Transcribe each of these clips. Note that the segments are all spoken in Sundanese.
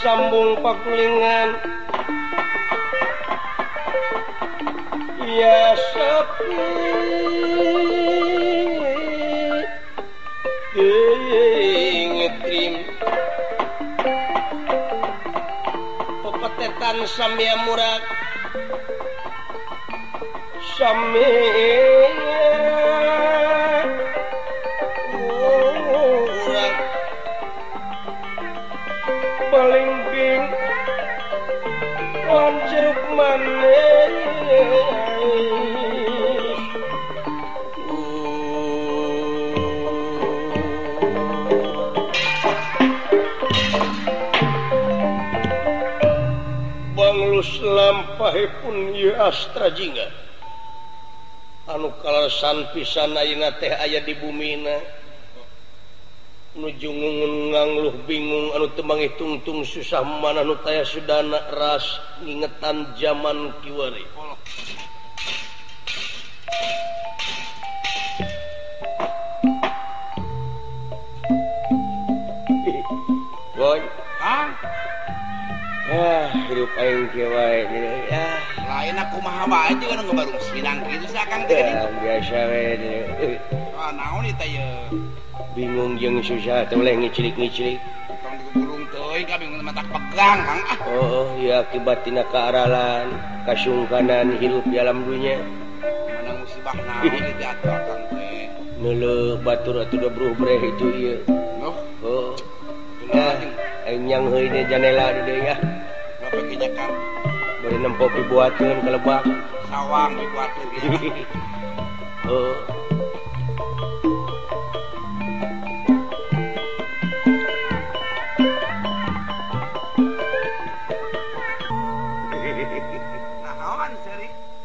Sambung pakulingan ya sepi ngetrim pepetetan samia murad samia murad paling lan jeruk manis banglus lampahipun ieu Astra Jingga anu kalasan pisan ayeuna teh aya di bumina nuju ngangluh bingung anu teu tungtung susah mana nu taya sudana ras ngingetan zaman kiwari. Boy, ah, hirup aing kieu wae ya. Lain aku kumaha wae jeung nu baru sinang kitu sih akang teh geuning. Biasa we. Ah, naon ieu teh ye? Bingung jeung susah teh boleh ngicilik-ngicilik. Tong digugulung teuing ka bingung mata pegang Kang ah. Oh, ya akibat tina kaaralan, kasungkanan hirup di alam dunya. Mana musibah naon ieu teh atuh akang teh. Neuleuh batur atuh da bruh-breh itu ieu. Noh. Oh. Nah, aing nyang heuy di janela di deui ah. Ngapa ge nya Kang? Bari nempo dibuateun ka lebak. Sawang dibuateun ieu. Oh.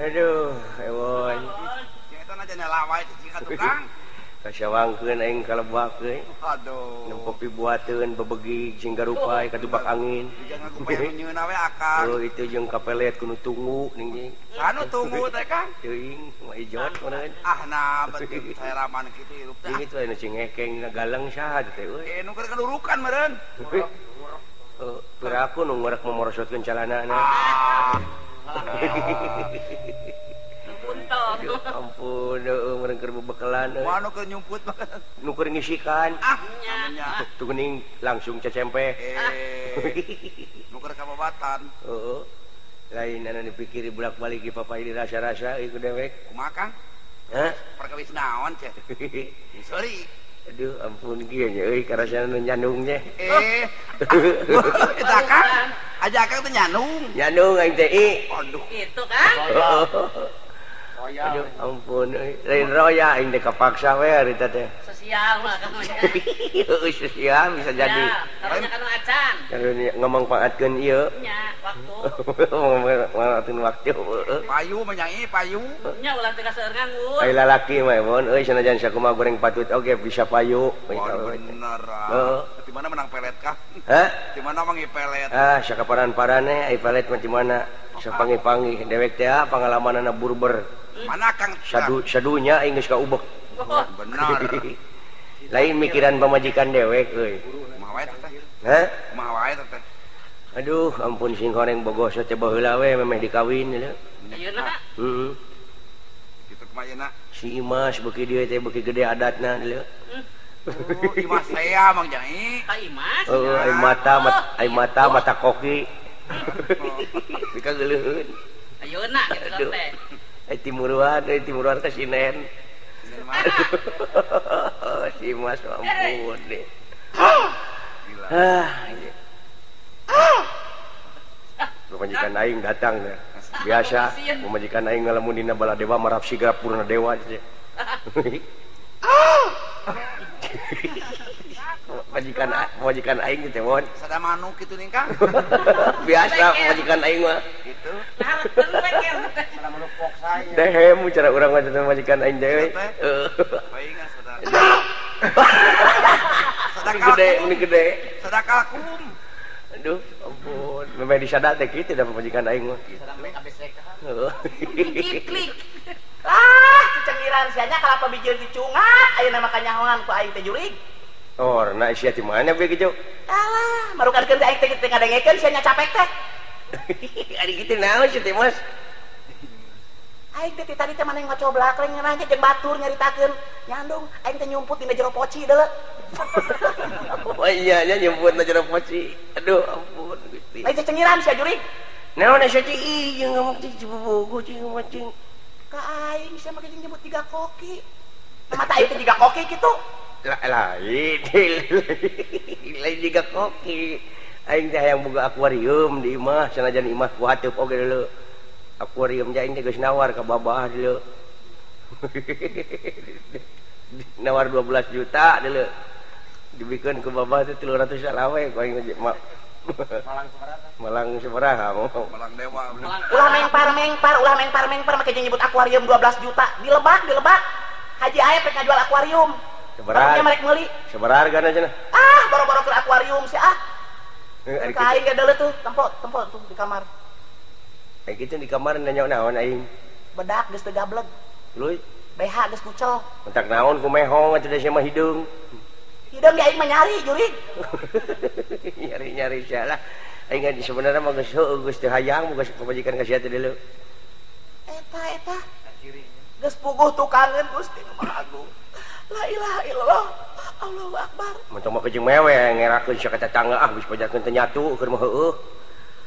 Aduh, ewon. Kasawangkeun aing ka lebak euy. Aduh. Nempo pibuateun bebegi jeung garupai katubak angin. We oh, itu jeung kapelet kudu tunggu ning jeung. Anu tunggu teh Kang? Teuing, mah ijot meureun. Ah nah betul sayaraman kitu hirup teh. Ieu teh anu cingekeng galang saha teh euy. Eh nu keur kadurukan meureun. Heeh, piraku nu ngorek momorosotkeun calanana. Ah. Ampun, meureun keur bebekelan euy. Mah nu keur nyumput mah. Nu keur ngisikan. Ah, nya. Tuh geuning langsung cecempe. Nu keur kababatan. Heeh. Lain anu dipikir bolak-balik di papai dirasa-rasa ieu ku dewek. Kumaha Kang? Hah? Perkawis naon ceh? Sorry. Aduh, ampun kieu nya euy karasana nu nyandung teh. Eh. Eta Kang. Aja Kang teh nyandung. Nyandung aing teh i. Aduh. Itu Kang. Aduh, ampun euy. Lain roya aing teh kapaksa we harita teh. Sosial mah Kang. Heueuh sosial bisa jadi. Karunya kanu acan. Karunya ngamangpaatkeun ieu. Nya, waktu. Ngamangpaatkeun waktu. Payu mah nyai, payu. Nya ulah teu kaseur nganggur. Ai lalaki mah mun euy sanajan sakumaha goreng patut oge bisa payu. Bener. Heeh. Di mana menang pelet kah? Hah? Di mana mangi pelet? Ah, sakaparan-parane ai pelet mah di mana? Sapangi-pangi dewek teh pangalamanana burber. Mana Kang? Sadu sadunya aing geus kaubek. Benar. Lain mikiran pamajikan dewek euy. Kumaha wae teh? Hah? Kumaha wae teh? Aduh, ampun sing goreng bogoh teh baheula we memeh dikawin leu. Ayeuna. Heeh. Kitu kumaha ayeuna? Si Imas beuki dieu teh beuki gede adatna leu. Oh, Imas saya Mang Jai. Ka Imas. Heeh, ai mata mata koki. Bika geuleuheun. Ayeuna kitu teh. Ai timuruan ka sinen. Si Imas ampun deh. Ah. Pamajikan aing datang ya. Biasa pamajikan aing ngalamun dina Baladewa marap sigra purna dewa. Majikan majikan aing teh mon. Sada manuk kitu ning Kang. Biasa majikan aing mah. Gitu. Sada manuk poksai. Dehem cara urang mah teh majikan aing teh. Heeh. Baingan sada. Sada gede, ini gede. Sada kalkum. Aduh, ampun. Memang disada teh kitu da pamajikan aing mah. Sada ABC ka. Heeh. Klik. Ah, cengiran sia nya kalapa bijil dicungat ayeuna mah kanyahoan ku aing teh jurig. Oh, nah sia di mana be kitu? Alah, marukankeun teh aing teh kitu ngadengekeun sia nya capek teh. Ari kitu naon sia teh, Mas? Aing teh tadi teh maneh ngocoblak ngeunah jeung batur nyaritakeun. Nyandung aing teh nyumput dina jero poci deuleu. Oh iya nya nyumput na jero poci. Aduh, ampun Gusti. Lain cengiran sia jurig. Naon sia teh ih jeung ngomong teh cibobogo jeung ngomong. Ka aing sia make jeung nyebut tiga koki. Mata aing teh tiga koki kitu. Lain lain tiga koki. Aing teh hayang boga akuarium di imah sanajan imah ku hateup oge deuleu. Akuarium teh aing teh geus nawar ka babah deuleu. Nawar 12 juta deuleu. Dibikeun ku babah teh 300 salawe ku aing mah. Malang sabaraha Malang dewa. Ulah mengpar-mengpar, ulah mengpar-mengpar make jeung nyebut akuarium 12 juta. Dilebak, dilebak. Haji Aep rek ngajual akuarium. Sabaraha merek meuli? Sabaraha hargana cenah? Ah, boro-boro keur akuarium sih ah. Ka aing ge deuleu tuh, tempo, tempo tuh di kamar. Kayak kitu di kamar nanya naon aing. Bedak geus teu gableg. Luy, BH geus kucel. Entak naon ku mehong atuh da sia mah hideung. Hideung ge aing mah nyari jurig. Nyari-nyari sia lah. Aing sebenarnya mah geus heueuh geus teu hayang geus pamajikan ka sia teh deuleu. Eta eta. Geus puguh tukangeun Gusti nu Maha Agung. La ilaha illallah. Allahu akbar. Mun mah jeung mewe ngerakeun sia ka tetangga ah geus pajakeun teu nyatu keur mah heueuh.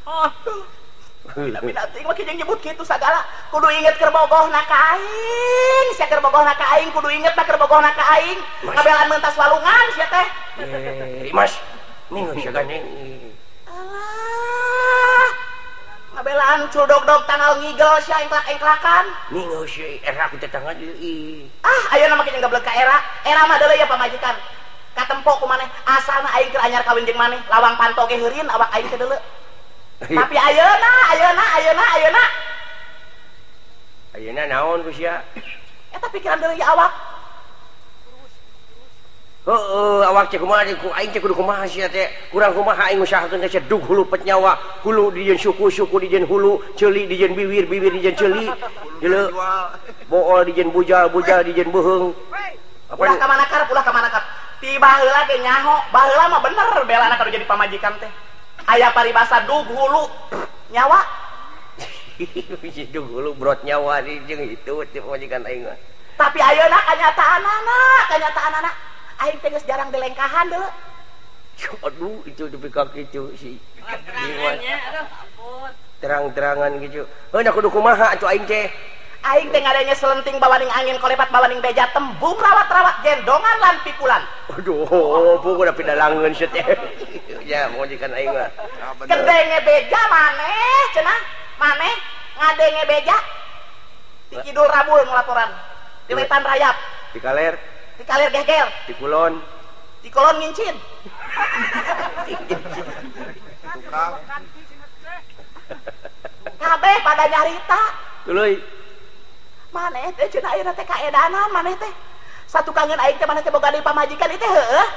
Aduh. Tapi nanti mah jeung nyebut kitu sagala kudu inget keur bogohna ka aing. Sia keur bogohna ka aing kudu inget na keur bogohna ka aing. Ngabelaan mentas walungan sia teh. Mas, nih sia gandeng. Alah. Ngabelaan culdog-dog tanggal ngigel sia engklak-engklakan. Nih sia era ku tetangga deui. Ah, ayeuna mah jeung gablek ka era. Era mah deuleu ya pamajikan. Katempo ku maneh asalna aing keur anyar kawin jeung maneh, lawang panto ge heurin awak aing teh deuleu. Tapi ayeuna, ayeuna, ayeuna, ayeuna. Ayeuna naon ku sia? Eta pikiran deuleu ya awak. Heeh, awak cek kumaha ku aing teh kudu kumaha sia teh. Kurang kumaha aing ngusahakeun teh sia dug hulu pet nyawa, hulu dijieun suku, suku dijieun hulu, ceuli dijieun biwir, biwir dijieun ceuli. Deuleu. Bool dijieun bujal, bujal dijieun beuheung. Apa ulah ka mana karep, ulah ka mana karep. Ti baheula ge nyaho, baheula mah bener belana kudu jadi pamajikan teh. Aya paribasa dug hulu nyawa. Dug hulu brot nyawa di jeung itu ti pamajikan aing mah. Tapi ayeuna kanyataanana, kanyataanana aing teh geus jarang dilengkahan deuleu. Aduh, itu dupi ka kitu si. Terang-terangannya, aduh ampun. Terang-terangan gitu. Heuh, kudu kumaha atuh aing teh. Aing teh ngadenge selenting bawaning angin kolepat bawaning beja tembung rawat-rawat gendongan lan pikulan. Aduh, puguh da pidalangeun sia teh. Ya, pamajikan aing mah. Kedenge beja maneh cenah, maneh ngadenge beja. Di kidul rabul ngelaporan. Di wetan rayap. Di kaler. Di kaler geger. Di kulon. Di kulon ngincin. Tukang. Kabeh pada nyarita. Tuluy. Maneh teh cenah ayeuna teh kaedanan maneh teh. Satukangeun aing teh maneh teh boga deui pamajikan ieu teh heueuh.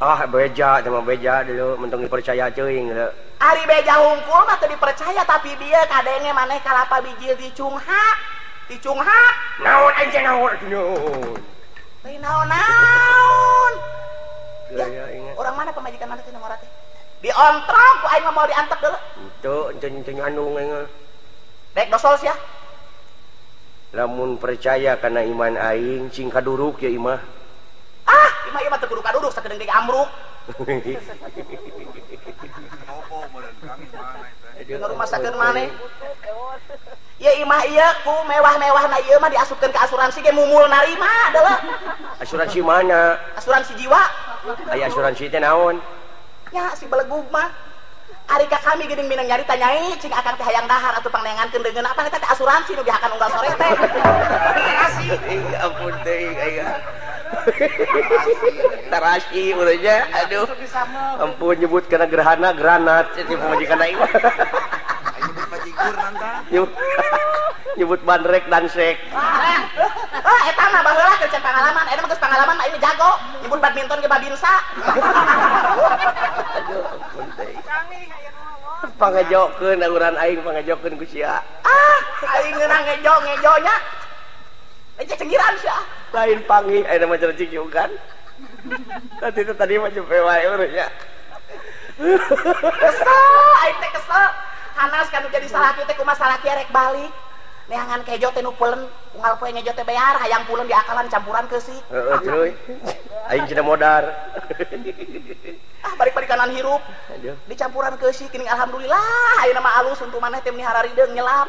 Ah, beja teh mah beja deuleu mentong dipercaya teuing deuleu. Ari beja hungkul mah teu dipercaya tapi bieu kadenge maneh kalapa bijil dicunghak. Dicunghak. Naon aing teh naon atuh. Teu naon-naon. Orang mana pamajikan maneh teh nu ngora teh? Diontrong ku aing mah moal diantep deuleu. Henteu, henteu nyandung aing mah. Rek dosol sia. Lamun percaya kana iman aing cing kaduruk ya imah. Ah, imah ieu mah teu kudu kaduruk sakedeung deui amruk. Opo meureun kang imah teh. Ngarumasakeun maneh. Ya imah ieu ku mewah-mewahna ieu mah diasupkeun ka asuransi ge mumul narima deuleu. Asuransi mana? Asuransi jiwa. Aya asuransi teh naon? Nya si belegug mah. Ari ka kami geuning minang nyarita nyai cing akang teh hayang dahar atuh pangneangankeun deungeun apa eta teh asuransi nu dihakan unggal sore teh. Kasih. Ampun teuing aing. Tarasi urangnya aduh. Ampun nyebut kana gerhana granat itu pamajikan aing. Nyebut bajigur nanta. Nyebut bandrek dansek. Ah eta mah baheula keur can pangalaman, eta mah geus pangalaman mah aing jago. Nyebut badminton ge babinsa. Aduh ampun teh. Pangajokeun auran aing pangajokeun ku sia. Ah, aing ngeunah ngejo ngejo nya. Aja cengiran sia. Lain panggih ayeuna mah cercik juga. Tadi itu tadi mah cepe wae urang nya. Kesel, aing teh kesel. Hanas kan jadi salaki teh kumaha salaki rek balik. Neangan kejo teh nu pulen, unggal poe ngejo teh bayar, hayang pulen diakalan campuran keusik. Heeh, cuy. Aing cenah modar. Ah, balik-balikanan hirup. Dicampuran keusik geuning alhamdulillah ayeuna mah alus untung maneh teh meni hararideung nyelam.